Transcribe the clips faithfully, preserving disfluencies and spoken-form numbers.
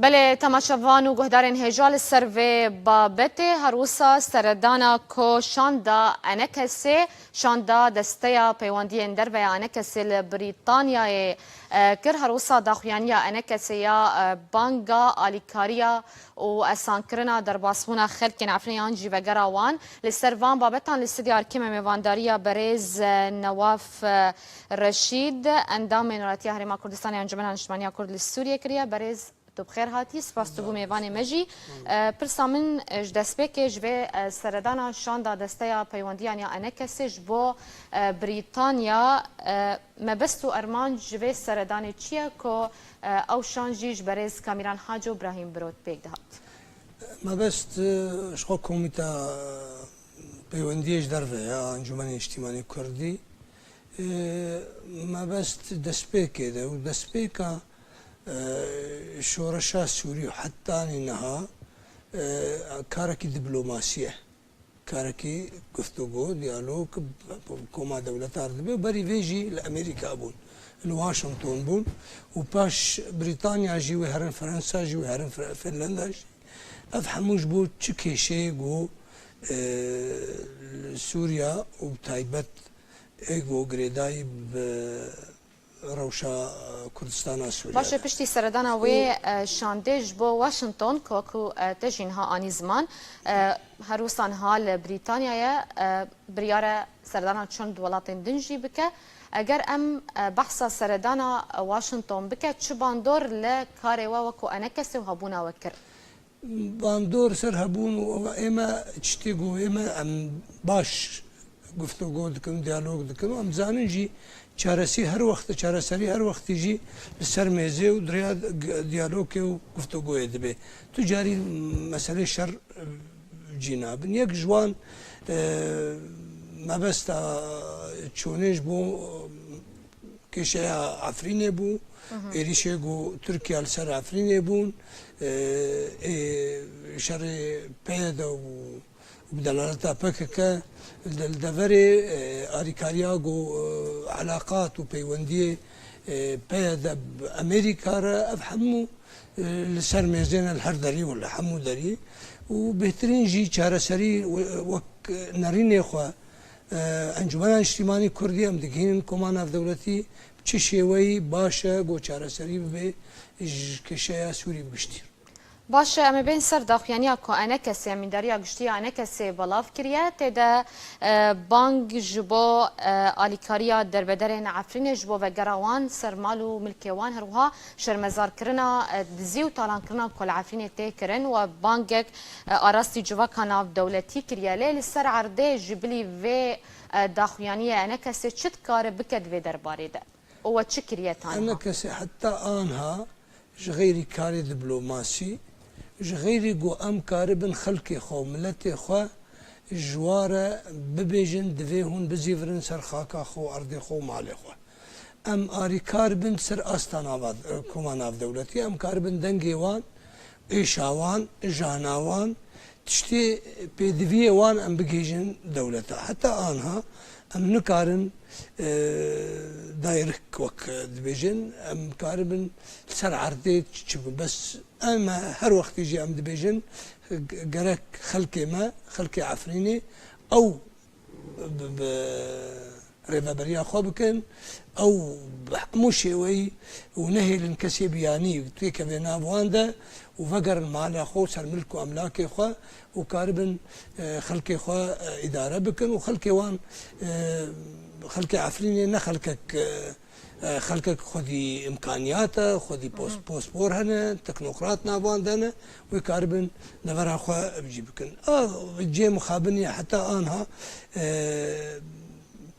Belê, temaşevan û guhdarên hêja, li ser vê babetê, her wisa seredana ku şanda Enekesê, şanda Desteya Peywendiyên Derve ya Enekesê li Brîtanyayê, e, kir. Her wisa daxuyaniya Enekesê ya, e, banga alîkariya û esankirina derbasbûna xelkên Efrînê yan jî vegera wan. Li ser van babetan li Stûdyoya Erkê me mêvandariya berêz, e, Newaf, e, Reşîd, endamê Nûneratiya Herêma Kurdistanê ya Encûmena Niştimanî ya Kurd li Sûriyê kiriye. Berêz, tu bi xêr hatî, spas tu bû mêvanê me jî. E, pirsa min, e, ji destpêkê ji vê, e, seredana şanda Desteya Peywendiyan ya Enekesê ji bo, e, Brîtanya, e, mebest û ermanc ji vê seredanê çi ye ku, e, ew şan jî ji berêz Kamîran Hac û Brahîm Birot pêk dihat? Mebest, e, ji xwe Komîta Peywendiyê ji derve ya Encûmenê Niştimanî Kurdî, e, mebest destpêkê de û destpêka, e, şoreşa Sûrî û hetanî niha, e, karekî diplomasî ye. Karekî guftûgo, diyalog, koma dewletar dibe û berî vê jî li Amerîka bûn, li Washington bûn û paş Brîtanya jî wê herin, Fransa jî wê herin, Fre-, Finlanda jî. Ev hemû ji bo çi kêşeyê ku, e, li Sûriya û bi taybet ê ku girêdayî bi rewşa, e, Kurdistana Sûriye Baş e, de. Piştî seredana wê, Û e, şandê ji bo Washington, ku, ku, e, te jî niha anî ziman, e, her wisa niha li Brîtanya ye, e, biryar e seredana çend welatên din jî bike. Eger em, e, behsa seredana Washington bike, çi bandor li karê we wekû Enekesê û hebûna we kir? Bandor ser hebûn û eva ême tiştê ku ême em baş guftûgo dikin, diyalog dikin û em zanin jî çaresî her wext, çareserî her wextî jî li ser mêzê û di rêya g-, diyalogê û guftûgoyê dibe. Tu carî meselê şer, e, cî nabin. Yek ji wan, e, mebesta çûnê ji bo, e, kêşeya Efrînê bû, Hı hı. êrîşê ku Tirkiye li ser Efrînê bûn, e, ê şerê P Y D û, û bi delaleta P K K li, li deverê, e, alîkariya ku, e, elaqat û peywendiyê, e, P Y D bi Amerîka re, ev hemû, e, li ser mêzê ne li her derî û li hemû derî û bêhtirîn jî çareserî we-, wek nerînê xwe, e, Encûmena Niştîmanî Kurdî em digihînin koma navdewletî, bi çi şêweyî baş e ku çareserî bibe ji kêşeya Sûrî bi giştî. Baş e, em ê bên ser daxuyaniya ku Enekesê, Emîndariya Giştî ya Enekesê belav kiriye. Tê de, e, bang ji bo, e, alîkariya derbederên Efrînê ji bo vegera wan, ser mal û milkê wan, her wiha şermezarkirina, e, dizî û talankirina ku li Efrînê tê kirin we bangek, e, arastî civaka navdewletî kiriye. Lê li ser erdê ji bilî vê, e, daxuyaniyê Enekesê çi dikare bike di vê derbarê de? Û we çi kiriye ta niha? Enekesê heta anha ji xeyrî karê diplomasî, ji xeyrî ku em karibin xelkê xwe û miletê xwe ji wa re bibêjin, divê hûn bizîvirin ser xaka xwe û erdê xwe û malê xwe. Em arîkar bin ser asta nava, koma navdewletî, em karibin dengê wan, êşa wan, jana wan, tiştê pêdiviyê wan em bigihîjin dewleta. Heta anha em nikarin, e, direct wek dibêjin, em karibin li ser erdê çi bû. Bes em her wextî jî em dibêjin, g-, gerek xelkê me, xelkê Efrînê, ew bi, bi rêveberiya xwe bikin, ew bi hemû şêweyî û nehêlin kesê biyanî têkeve nav wan de û vegerin mala xwe û ser milk û emlakê xwe û karibin, e, xelkê xwe, e, îdare bikin û xelkê wan, e, xelkê Efrînê ne xelkek, e, e, xelkek xwedî îmkaniyat e, xwedî pos-, Hı hı. pospor hene, teknokrat nav wan de ne, wê karibin devera xwe bi cî bikin. A cê mixabin ye heta anha, e,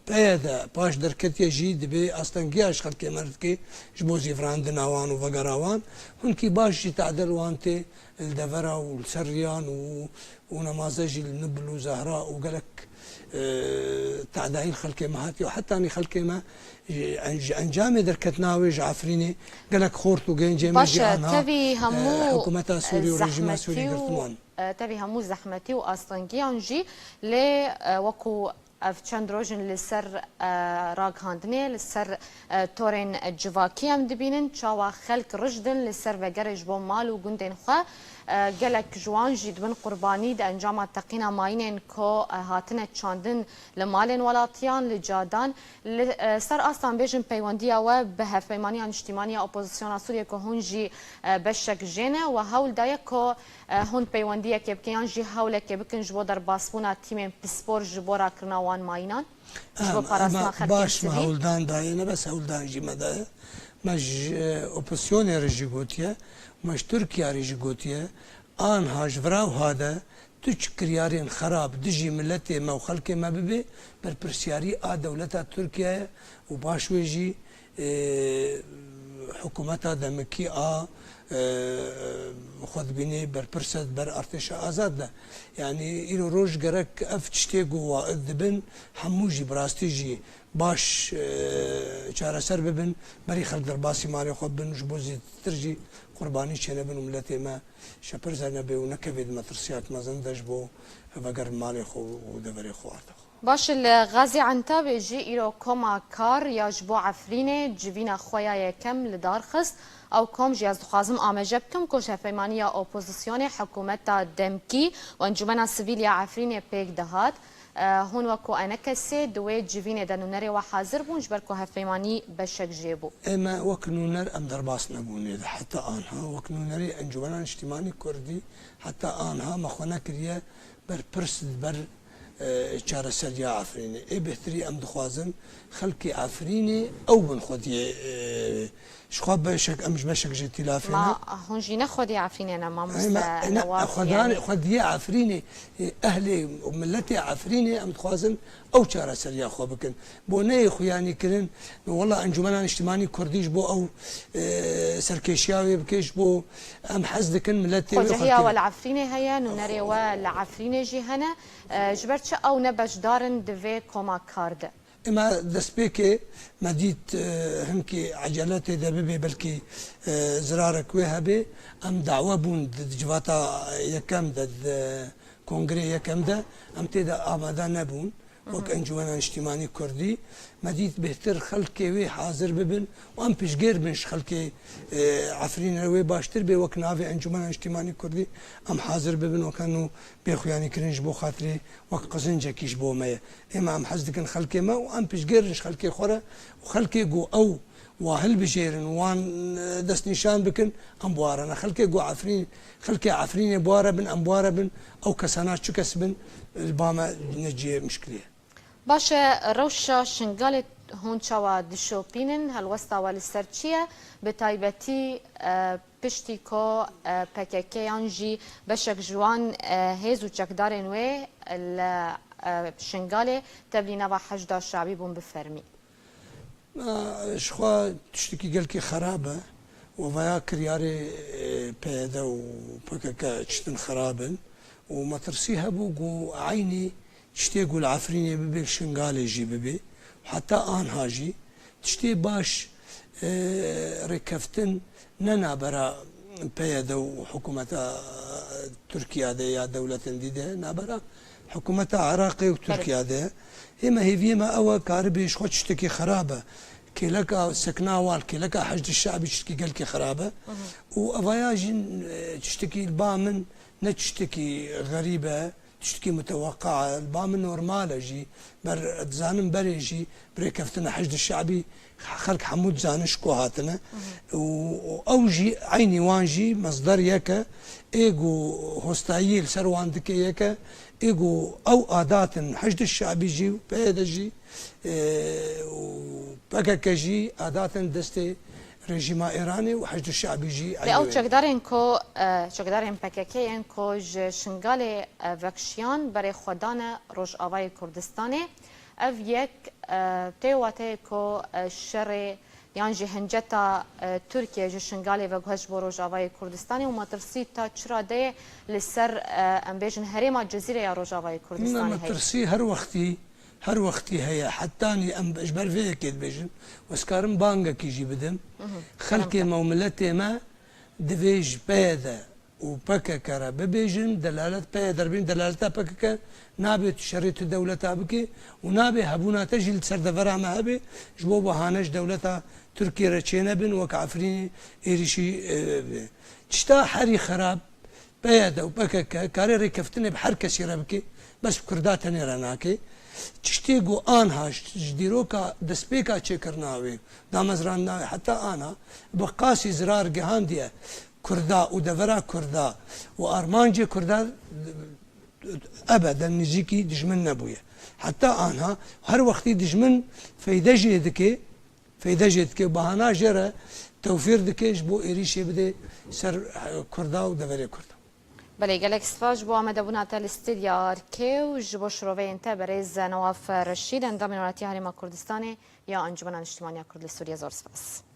P Y D paş derketiye jî dibê astengiya ji xelkê me re dike ji bo zîvirandina wan û vegera wan. Hinkî baş jî tade li wan tê, li devera û li ser riyan û, û nemaze jî li Nibil û Zehra û gelek, e, tadayî li xelkê me hatiye û hetanî xelkê me, e, en-, ji encamê derketina wê ji Efrînê gelek xort û gencê me Baş jî e, anha, tevî e, hemû, hikûmeta Sûrî û e, rejîma Sûrî zehmetî û, girtin wan. e, tevî hemû zehmetî û astengiyan jî lê, e, wekû Ev çend roj in li ser, e, ragihandinê, li ser, e, torên civakî em dibînin, çawa xelk rijd in li ser vegerê ji bo mal û gundên xwe. E, gelek ji wan jî dibin qurbanî di encama teqîna mayînên ku, e, hatine çandin li malên welatiyan, li cadan. Li, e, ser asta em bêjin peywendiya we bi Hevpeymaniya Niştîmanî ya Opozisyona Sûriyê ku hûn jî, e, beşek jê ne, we hewl daye ku, e, hûn peywendiyekê bikin yan jî hewlekê bikin ji bo derbasbûna tîmên pispor ji bo rakirina wan mayînan? Ji bo Em, parastina em xelkên baş me sivîl? Hewldan daye, ne bes hewldan jî me daye. Me ji, e, opozisyonê re jî gotiye, me ji Tirkiye re jî gotiye, anha ji vira wiha de tu çi kiryarên xerab dijî miletê me û xelkê me bibe, berpirsiyarî a dewleta Tirkiye ye û baş wê jî, e, hikûmeta demikî a, e, xwedibînê berpirs e di ber artêşa azad de. Yanî îro roj gerek ev tiştê ku wa dibin, hemû jî bi rastî jî baş, e, çareser bibin, berî xelk derbasî malê xwe bibin, ji bo zêdetir jî qurbanî çênebin û miletê me şepirze nebe û nekeve di metirsiyek mezin de ji bo veger malê xwe û deverê xwe û arda xwe. Baş e, li Gazî Entabê jî îro koma kar ya ji bo Efrînê civîna xwe ya yekem li dar xist. Ew kom jî ez dixwazim amaje bikim ku ji hevpeymaniya opozisyonê, hikûmeta demkî û encûmena sivîl ya Efrînê pêk dihat. E, hûn wek ku enekesê di wê civînê de nûnerê we hazir bûn, ji ber ku hevpeymanî beşek jê bû. Ê me wek nûner em derbas nebûn ê de heta anha. Wek nûnerê Encûmena Niştîmanî Kurdî heta anha me xwe nekiriye berpirs di ber, e, çareseriya Efrînê. Ê bêhtirî em dixwazin xelkê Efrînê ew bin xwediyê, e, Ji xwe beşek, em ji beşek jê tîlafê ne. Ma hûn jî ne xwedî Efrînê ne, mamoste Newav, xwedan-, yanî xwediyê Efrînê, e, ehlê û miletê Efrînê em dixwazin ew çareseriya xwe bikin. Bo neyê xuyanî kirin, wela Encûmena Niştimanî Kurdî ji bo ew, e, serkêşiya wê bike, ji bo em hez dikin miletê wê. Xwecehiya we li Efrînê heye, nûnerê we li Efrînê jî hene. E, ji ber çi ew ne beşdar in di vê koma kar de? Ema destpêkê me dît, e, hinkî ecele tê de bibe, belkî, e, zirarek wê hebe. Em dawe bûn di, di civata yekem de, di kongrê yekem de, em tê de amade nebûn. Wek Encûmena Niştîmanî Kurdî, me dît bêhtir xelkê wê hazir bibin û em piştgêr bin ji xelkê, e, Efrînê wê baştir bê. Wek navê Encûmena Niştîmanî Kurdî em hazir bibin, wek heno bê xuyanî kirin ji bo xatirê wek qizincekî ji bo me ye. Êma em hez dikin xelkê me û em piştgêr in ji xelkê xwe re û xelkê ku ew wa hilbijêrin, wan, e, destnîşan bikin, em bi wa re ne. Xelkê ku Efrîn, xelkê Efrînê bi wa re bin, em bi wa re bin, ew kesana çi kes bin, li ba me ne cihê mişkilê ye. Baş e, rewşa Şingalê hûn çawa dişopînin? Helwesta we li ser çi ye? Bi taybetî, e, piştî ku, e, P K K yan jî beşek ji wan, e, hêz û çekdarên wê li, e, Şingalê tevlî nava Heşda Şabî bûn bi fermî. Ma, ji xwe tiştekî gelkî xerab e û vaya kiryarê, e, P Y D û P K K tiştin xerab in û metirsî hebû ku eynî tiştê ku li Efrînê bibe, li Şingalê jî bibe. Heta anha jî tiştê baş, e, rêkeftin ne nabera P Y D û hikûmeta Tirkiye de ya dewletên dî de, nabera hikûmeta Iraqê û Belê. Tirkiye de. Ê me hêviyê me ew e, karibe ji xwe tiştekî xerab e. Kêleka sekna wal, kêleka Heşdî Şabî tiştekî gelkî xerab e. Hı hı. Û evaya jî, e, tiştekî li ba min ne tiştekî xerîb e. Tiştekî muteweqa ye, li ba min normal e jî. Ber, dizanim berê jî bi rêkeftina Heşdî Şabî xelk hemû dizanin ji ku hatine. Hı hı. Û, û ew jî, eynî wan jî mesder yek e. Ê ku hostayiyê li ser wan dike yek e. Ê ku ew adat in, Heşdî Şabî jî û P Y D jî, e, û P K K jî adat in destê rejîma Îranê û Heşdî Şabî jî Lê eynî ew wê. Çekdarên ku, e, çekdarên P K K yên ku ji Şingalê, e, vekişiyan berê xwe dane Rojavayê Kurdistanê, ev yek, e, tê wateyê ku, e, şerê yan jî hinceta, e, Tirkiye ji Şingalê veguhe ji bo Rojavayê Kurdistanê û metirsî ta çi radeyê li ser, e, em bêjin herêma Cizîrê ya Rojavayê Kurdistanê heye? Metirsî her wextî Her wextî heye, hetanî em ji ber vê yekê dibêjin, ez karim bangekî jî bidim. Mhm. Xelkê me û miletê me divê ji P Y D û P K K re bibêjin, delalet peye derbîn delaleta P K K nabe tu şerê tu dewleta bike û nabe hebûna te jî li ser devera me hebe, ji bo bahane ji dewleta Tirkiyê re çênebin, wek Efrînê êrîşî, e, be. Tişta herî xerab, P Y D û P K K kare rêkeftinê bi her kesî re bike, bes bi Kurda tenê re nake. Tiştê ku anha ji, ji dîroka destpêka çêkirina wê, damezrandina wê heta ana bi qasî zirar gihandiye Kurda û devera Kurda û armancê Kurda ebeden nêzîkî dijmin nebûye. Heta anha her wextî dijmin feyde jê dike, feyde jê dike, bahana jê re tewfîr dike ji bo êrîşê bide ser, eh, Kurda û deverê Kurda. Belê, gelek spas ji bo amadebûna te li stûdya Arkê û ji bo şiroveyên te, berêz Newaf Reşîd, endamê Welatî Herêma Kurdistanê ya Encûmena Niştimaniya Kurd li Sûriyê. Zor spas.